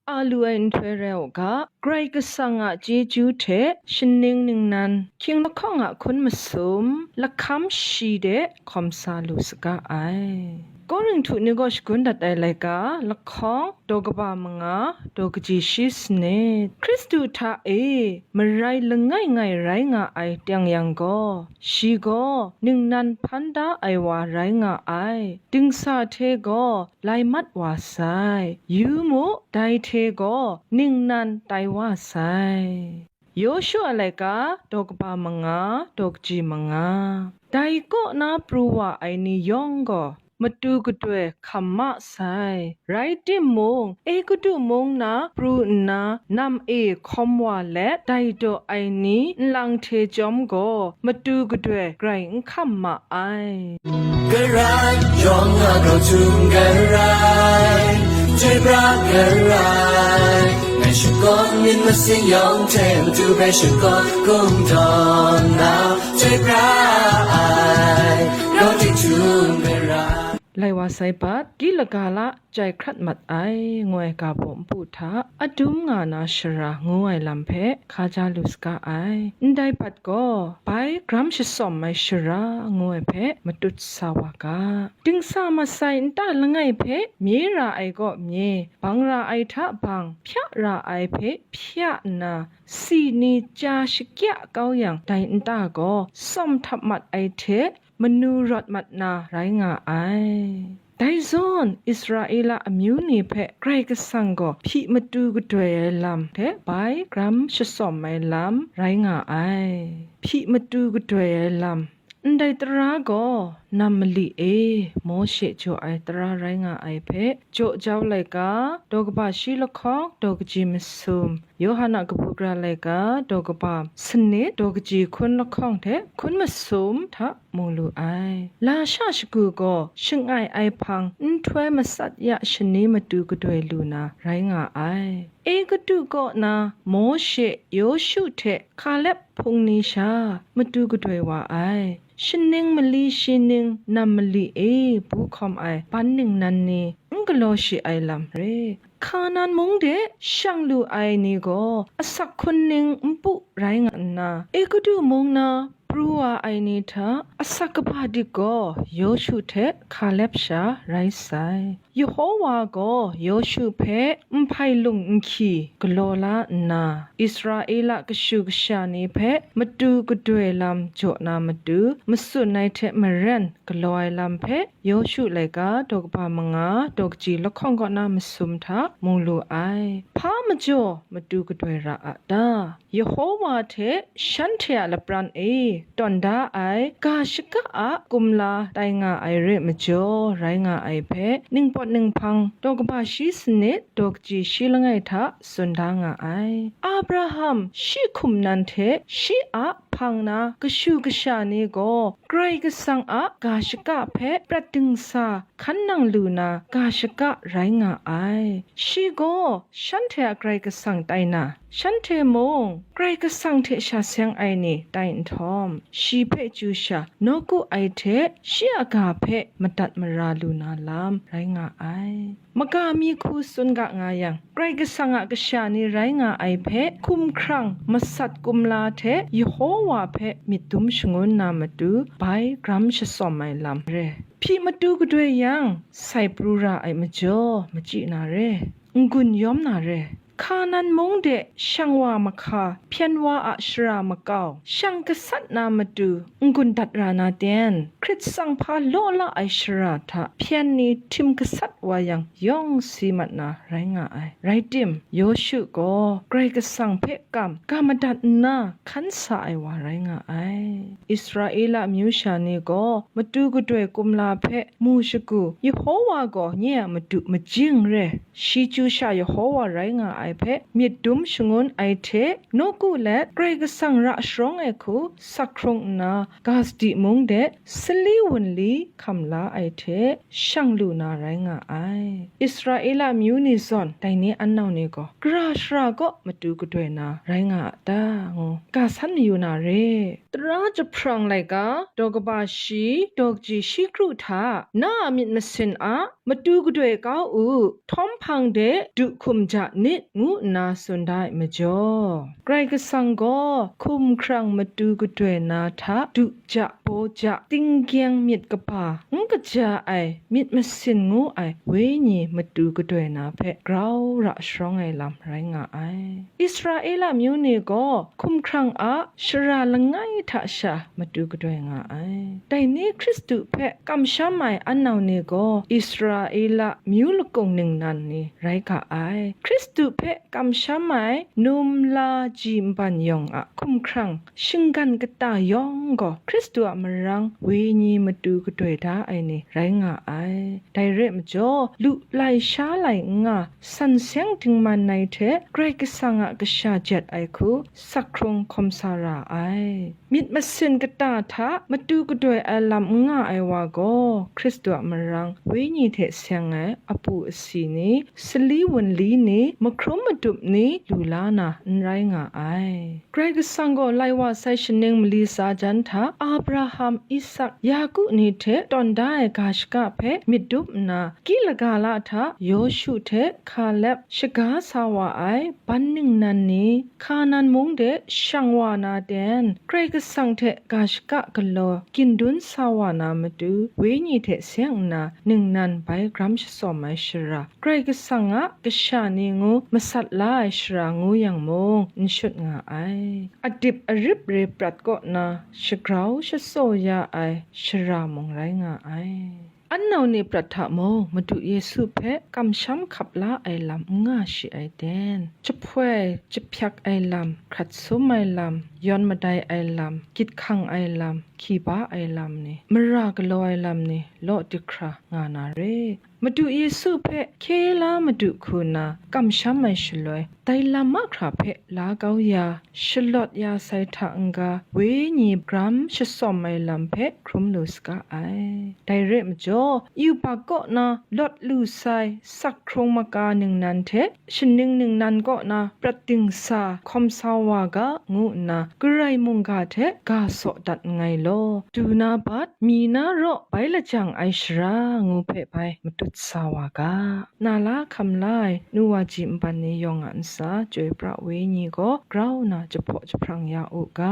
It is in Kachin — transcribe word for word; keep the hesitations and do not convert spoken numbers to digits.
a lu ai nhtoi rai u ga, Karai Kasang a chyeju hte shaning ningnan, hkying lahkawng a hkun masum, lahkam shi de hkawm sa lu saga ai. Korinhtu ni gaw shagun dat ai laika, lahkawng, daw kaba manga, daw kaji shi sanit. Hkristu hta e marai langai ngai rai nga ai teng yang gaw, shi gaw ningnan hpan da ai wa rai nga ai, dingsa hte gaw lai mat wa sai. Yu mu, dai hte gaw ningnan tai wa sai. Yawshu a laika, daw kaba manga, daw kaji manga. Dai kaw na pru wa ai ni yawng gaw, matu gadoi hkam ma sai. Rai timung, Egutu mung na pru nna nam e hkawm wa let, dai daw ai ni nlang hte chyawm gaw, matu gadoi grai n hkam ma ai. Garai, yawng a grau htum garai, chyoi pra garai, ngai shakawn myit masin yawng hte matu hpe shakawn kungdawn na, chyoi pra ai, grau htum garai. Lai wa sai bat, Gilgala jai hkrat mat ai, ngu ai ga baw npu hta, adum nga na shara ngu ai lam hpe hkaja lu saga ai. Ndai bat gaw, bai gram shasawm ai shara ngu ai hpe matut sa wa ga. Dingsa masai nta langai hpe mye ra ai kaw mye, bang ra ai hta bang, hpya ra ai hpe hpya nna, si ni chya shakya kau yang, dai nta gaw tsawm htap mat ai hte manu rawt mat na rai nga ai. Dai zawn, Israela amyu ni hpe Karai Kasang gaw hpyi matu gadoi ai lam hte bai gram shasawm ai lam rai nga ai. Hpyi matu gadoi ai lam. Ndai tara gaw nam mali e Mawshe jaw ai tara rai nga ai hpe, jaw jau laika, daw kaba shi lahkawng, daw kaji masum, Yawhan a kabu gara laika, daw kaba sanit, daw kaji hkun lahkawng hte hkun masum hta mu lu ai. Lasha shagu gaw shangai ai hpang nhtoi matsat ya shani matu gadoi lu na rai nga ai. Egutu kaw na Mawshe, Yawshu hte Hkalep hpung ni sha matu gadoi wa ai. Shaning mali shi ning nam mali e bu hkawm ai ban ningnan ni n galaw shi ai lam re. Hkanan mung de shang lu ai ni gaw asak hkun ning npu rai nga nna, Egutu mung na pru wa ai ni hta asak kaba dik gaw Yawshu hte Hkalep sha rai sai. Yehowa gaw Yawshu hpe nhpai lung nhkyi galaw la nna, Israela kashu kasha ni hpe matu gadoi lam jaw na matu, matsun ai hte maren galaw ai lam hpe, Yawshu laika daw kaba manga, daw kaji lahkawng kaw na masum hta mu lu ai. Hpa majaw matu gadoi ra a ta? Yehowa hte shanhte a lapran e tawn da ai ga shaka a kumla tai nga ai re majaw rai nga ai hpe, ningpawt ninghpang daw kaba shi sanit, daw kaji shi langai hta tsun da nga ai. Abraham shi hkum nan hte shi a hpang na kashu kasha ni gaw Karai Kasang a ga shaka hpe prat dingsa hkan nang lu na ga shaka rai nga ai. Shi gaw shanhte a Karai Kasang tai na, shanhte mung Karai Kasang hte sha seng ai ni tai nhtawm, shi hpe chyu sha nawku ai hte shi a ga hpe madat mara lu na lam rai nga ai. Maga mi hku tsun ga nga yang, Karai Kasang a kasha ni rai nga ai hpe hkumhkrang masat kumla hte Yehowa hpe myit dum shangun na matu bai gram shasawm ai lam re. Hpyi matu gadoi yang, sai pru ra ai majaw machyi na re, n-gun yawm na re. Hkanan mung de shang wa mahka, hpyen wa a shara makau, shang gasat na matu n-gun dat ra na ten? Hkrit tsang hpa law la ai shara hta hpyen ni htim gasat wa yang, yawng si mat na rai nga ai. Rai tim, Yawshu gaw Karai Kasang hpe kam ga madat nna hkan sa ai wa rai nga ai. Israela amyu sha ni gaw matu gadoi kumla hpe mu shagu, Yehowa gaw nye a matu majing re, shi chyu sha Yehowa rai nga ai hpe myit dum shangun ai hte, nawku let Karai Kasang ra sharawng ai hku sak hkrung nna, ga sadi mung de sali wunli hkam la ai hte shang lu na rai nga ai. Israela amyu ni zawn dai ni an nau ni gaw, gara shara kaw matu gadoi na rai nga a ta? Ngu ga san mayu na re. Tara jahprang laika, daw kaba shi, daw kaji shi kru hta, na a myit masin a matu gadoi kau u, htawm hpang de du hkum ja nit, ngu nna tsun da ai majaw, Karai Kasang gaw hkum hkrang matu gadoi na hta du ja, baw ja, tinggyeng myit kaba n kaja ai myit masin ngu ai wenyi matu gadoi na hpe grau ra sharawng ai lam rai nga ai. Israela amyu ni gaw hkum hkrang a shara langai hta sha matu gadoi nga ai. Dai ni Hkristu hpe kamsham ai an nau ni gaw Israela myu lakung ningnan ni rai ga ai. Hkristu hpe kamsham ai num la ji nban yawng a hkum hkrang shinggan kata yawng gaw Hkristu a marang wenyi matu gadoi da ai ni rai nga ai. Dai re ai majaw, lu lai sha lai n nga, san seng dingman ai hte Karai Kasang a kasha jet ai hku sak hkrung hkawm sa ra ai. Myit masin kata hta matu gadoi ai lam n nga ai wa gaw, Hkristu a marang wenyi hte seng ai apu asi ni, sali wunli ni, mahkrum madup ni lu la na n rai nga ai. Karai Kasang gaw lai wa sai shaning mali tsa jan hta Abraham, Isak, Yaku ni hte tawn da ai ga shaka hpe myit dum nna, Gilgala hta Yawshu hte Hkalep shaga sa wa ai ban ningnan ni, Hkanan mung de shang wa na ten, Karai Kasang hte ga shaka galaw gindun sa wa na matu, wenyi hte seng nna ningnan bai gram shatsawm ai shara, Karai Kasang a kasha ni ngu masat la ai shara ngu yang mung, n shut nga ai. Adip arip re prat kaw na shagrau shatsaw ya ai shara mung rai nga ai. An nau ni prat hta mung, Madu Yesu hpe kamsham hkap la ai lam n nga shi ai ten, jahpoi jahpyak ai lam, hkrat sum ai lam, yawn madai ai lam, gyit hkang ai lam, hki ba ai lam ni, mara galaw ai lam ni, law dik hkra nga na re. Madu Yesu hpe hkye la madu hku nna kamsham ai shaloi, dai lam mahkra hpe la kau ya, shalawt ya sai hta n-ga, wenyi gram shatsawm ai lam hpe hkrum lu saga ai. Dai re ai majaw, yubak kaw na lawt lu sai sak hkrung maka ningnan hte shaning ningnan kaw na prat dingsa hkawm sa wa ga, ngu nna Karai mungga hte ga saw dat nngai law, du na bat, mi na raw bai lajang ai shara ngu hpe bai matut sa wa ga. Na la hkam la ai nu wa ji nban ni yawng a ntsa, Chyoi pra wenyi gaw grau nna jahpaw jahprang ya u ga.